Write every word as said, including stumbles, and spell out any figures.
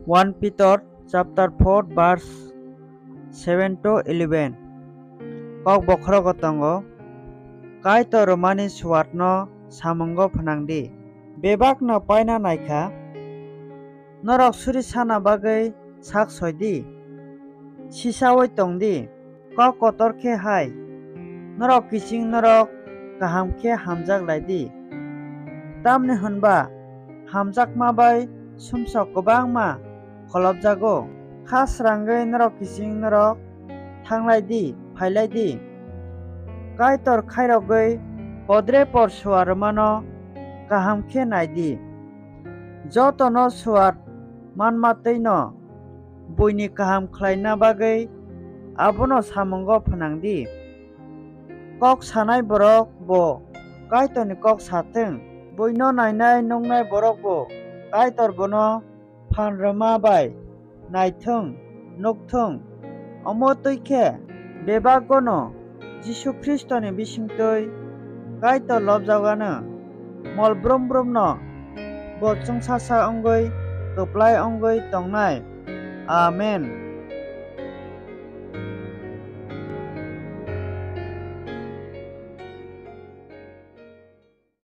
One Peter chapter four verse seven to eleven. Kok bokhorogo tongo, Kaitor rwmani suatno samungo phnang di. Bebakno paina naikha, norok suri sana bagwi sak soi di. Sisaui tong di. Kok kotor khe hai, norok kiching norok kaham khe hamjak lai di. Tamni hwn ba hamjakma bai sumsok kwbangma kholopjago. Kha srangwi norok kiching norok thang lai di, phai lai di. Kaitor khairogwi podrepot sua rwmano kaham khe nai di. Jotono suat manma twi'-no buini kaham khlaina bagwi abono samungo phnang di. Kok sanai borok bo Kaitorni kok sa thung, buino nainai nuknai borok bo Kaitor bono phan rwma bai nai thung, nuk thung. Omo twi khe bebak'-ono Jisu Khristoni bisingtwi Kaitor lobjagano mol brum brumno bo chwngsasa wngwi kwplai wngwi tongnai. Amen.